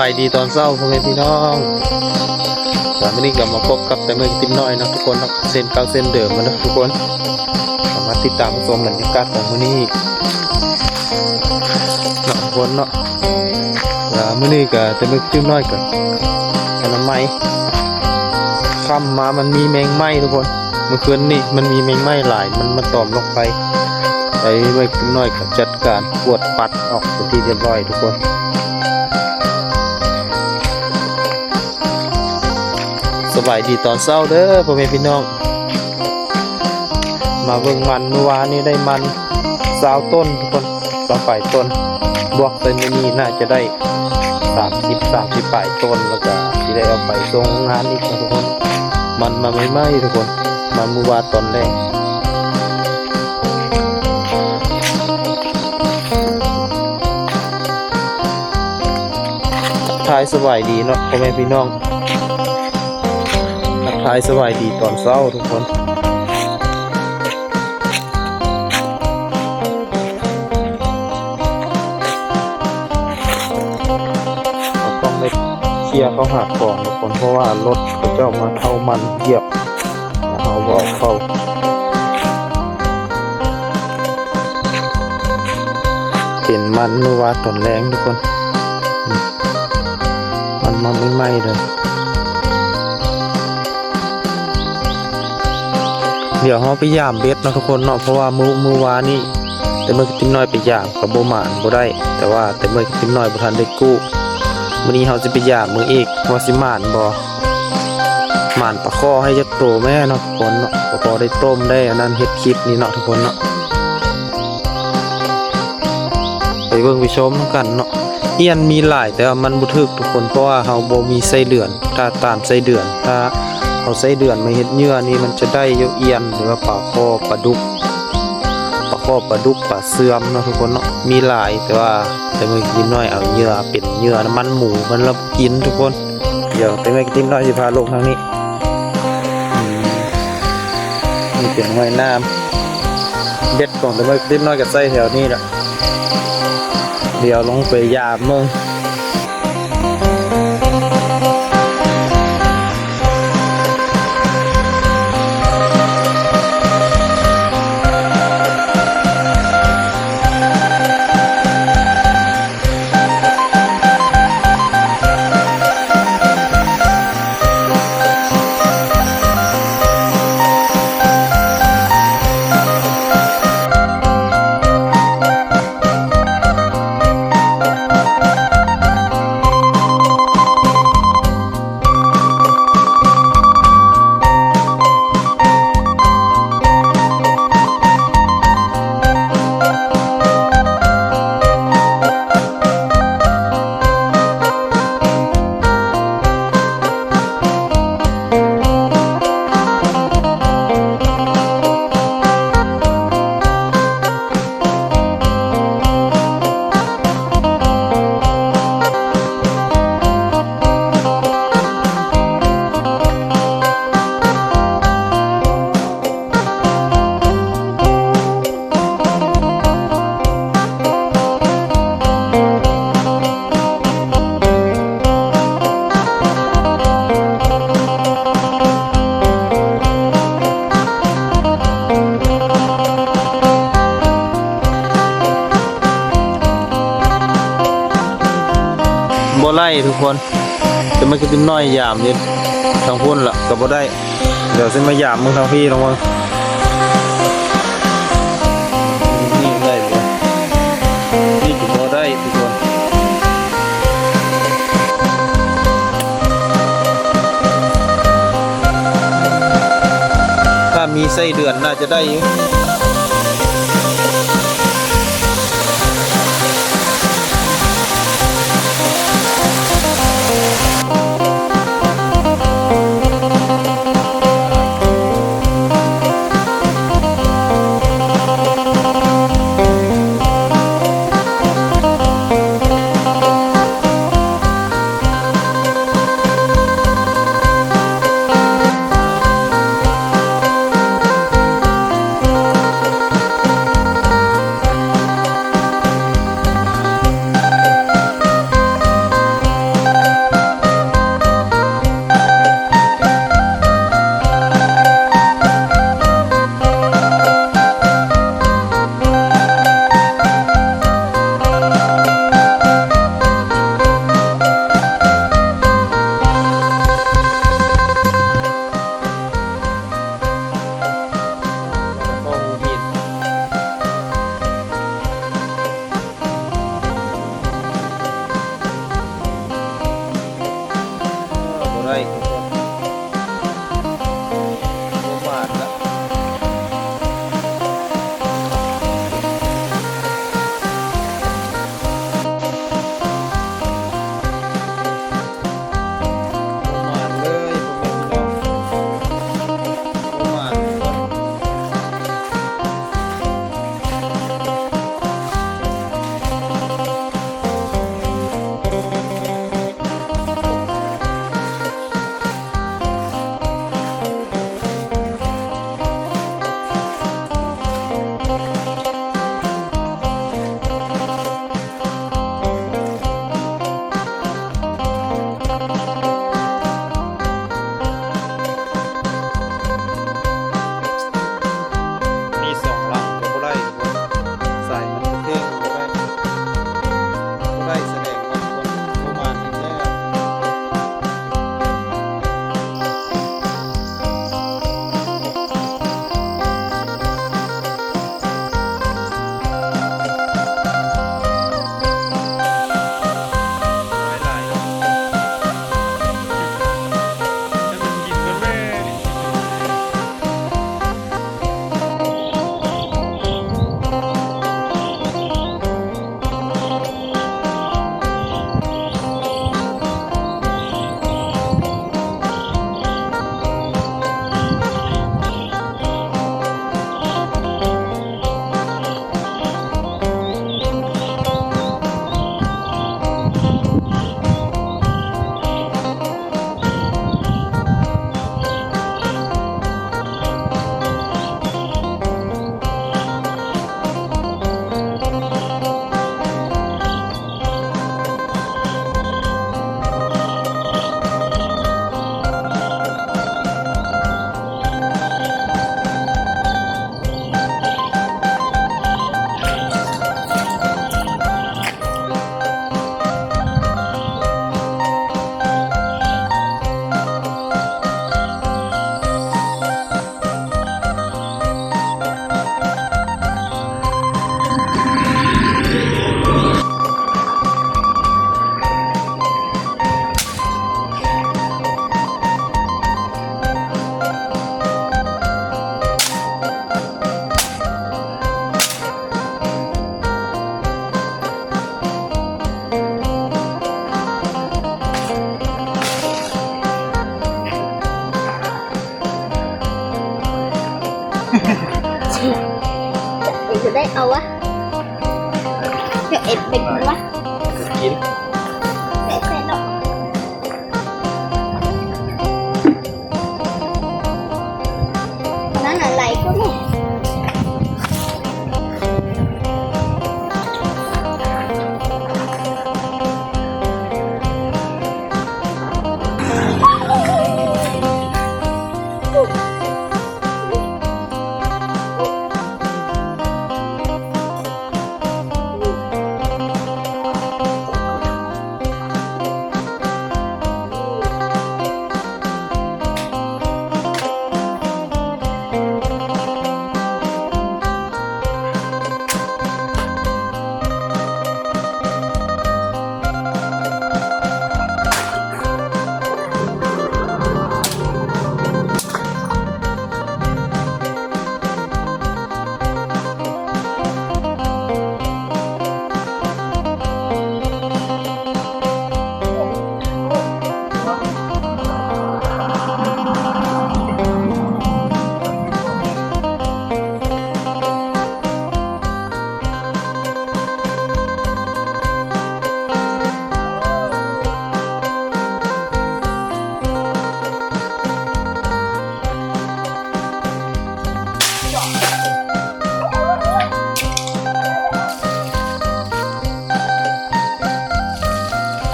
ສະບາຍດີຕອນເຊົ້າພໍ່ແມ່ພີ່ນ້ອງ ກະມື້ນີ້ກະມາພົບກັບແຕ່ເມືອງຕິມນ້ອຍເນາະທຸກຄົນເນາະ ເຊັ່ນເກົ່າເຊັ່ນເດີມເນາະທຸກຄົນ ກະມາຕິດຕາມຊົມບັນຍາກາດຂອງມື້ນີ້ເນາະທຸກຄົນເນາະ ກະມື້ນີ້ກະແຕ່ເມືອງຕິມນ້ອຍກະອະນາໄມ ຄ່ຳມາມັນມີແມງໄມ້ທຸກຄົນ ມື້ຄືນນີ້ມັນມີແມງໄມ້ຫຼາຍ ມັນມາຕອມລອກໄຟ ໄປເມືອງຕິມນ້ອຍກະຈັດການກວດປັດອອກເປັນທີ່ຮຽບຮ້ອຍທຸກຄົນ. ສະບາຍດີຕອນເຊົ້າເດີພໍ່ແມ່ພີ່ນ້ອງ ມາເບິ່ງມັນ ມື້ວານນີ້ໄດ້ມັນຊາວຕົ້ນທຸກຄົນ ຊາວປາຍຕົ້ນ ບວກໃສ່ມື້ນີ້ໜ້າຈະໄດ້ສາມສິບ ສາມສິບປາຍຕົ້ນ ແລ້ວກະຊິໄດ້ເອົາໄປສົ່ງໂຮງງານອີກເນາະທຸກຄົນ ມັນມາໃໝ່ໆທຸກຄົນ ມາມື້ວານຕອນແລງ. ທັກທາຍສະບາຍດີເນາະພໍ່ແມ່ພີ່ນ້ອງ ທັກທາຍສະບາຍດີຕອນເຊົ້າທຸກຄົນ ຕ້ອງໄດ້ເຄຍເຂົ້າຫາຂອງທຸກຄົນ ເພາະວ່າລົດເຂົາເຈົ້າມາເທົາມັນຢຽບ ເຮົາບໍ່ເອົາເຂົ້າ ເປັນມັນມື້ວານຕອນແລງທຸກຄົນ ມັນມາໃໝ່ໆເລີຍ ດຽວເຮົາໄປຢາມເບັດເນາະທຸກຄົນເນາະ ເພາະວ່າມື້ ມື້ວານນີ້ແຕ່ເມືອງຕິມນ້ອຍໄປຢາມ ກະບໍ່ໝານ ບໍ່ໄດ້ ແຕ່ວ່າແຕ່ເມືອງຕິມນ້ອຍບໍ່ທັນໄດ້ກູ້ ມື້ນີ້ເຮົາຊິໄປຢາມເບິ່ງອີກວ່າຊິໝານບໍ່ ໝານປາຄໍ່ໃຫ້ຈັກໂຕແມ້ເນາະທຸກຄົນເນາະ ກະພໍໄດ້ຕົ້ມໄດ້ອັນນັ້ນເຮັດຄລິບນີ້ເນາະທຸກຄົນເນາະ ໄປເບິ່ງໄປຊົມນຳກັນເນາະ ອຽນມີຫຼາຍ ແຕ່ວ່າມັນບໍ່ຖືກທຸກຄົນ ເພາະວ່າເຮົາບໍ່ມີໄສ້ເດືອນ ຖ້າຕາມໄສ້ເດືອນ ຖ້າເອົາໄສ້ເດືອນມາເຮັດເຫຍື່ອນີ້ ມັນຈະໄດ້ຢູ່ອຽນ ຫຼືວ່າປາຄໍ່ ປາດຸກ ປາຄໍ່ ປາດຸກ ປາເຊື່ອມເນາະທຸກຄົນເນາະ ມີຫຼາຍ ແຕ່ວ່າແຕ່ເມືອງຕິມນ້ອຍເອົາເຫຍື່ອເປັນເຫຍື່ອນ້ຳມັນໝູ ມັນລະກິນທຸກຄົນ ດຽວແຕ່ເມືອງຕິມນ້ອຍຊິພາລົງທາງນີ້ ອືມ ນີ້ເປັນຫ້ວຍນ້ຳ ເບັດຂອງແຕ່ເມືອງຕິມນ້ອຍກະໃສ່ແຖວນີ້ລະ ດຽວລົງໄປຢາມເບິ່ງ. ບໍ່ໄລ່ທຸກຄົນ ແຕ່ມັນກະຕິມນ້ອຍຢາມຢູ່ທາງພຸ້ນລະກະບໍ່ໄດ້ ດຽວຊິມາຢາມເບິ່ງທາງພີ້ລອງເບິ່ງ ນີ້ໄດ້ບໍ່ ນີ້ກະບໍ່ໄດ້ທຸກຄົນ ຖ້າມີໄສ້ເດືອນໜ້າຈະໄດ້ຢູ່. ວະ ຈະເອັດເປັນວະ ກິນ ເສດເສດດອກ ນັ້ນອະໄລກໍແມ່.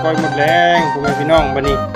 ກ້ອຍໝົດແລງ ພໍ່ແມ່ພີ່ນ້ອງ ບັດນີ້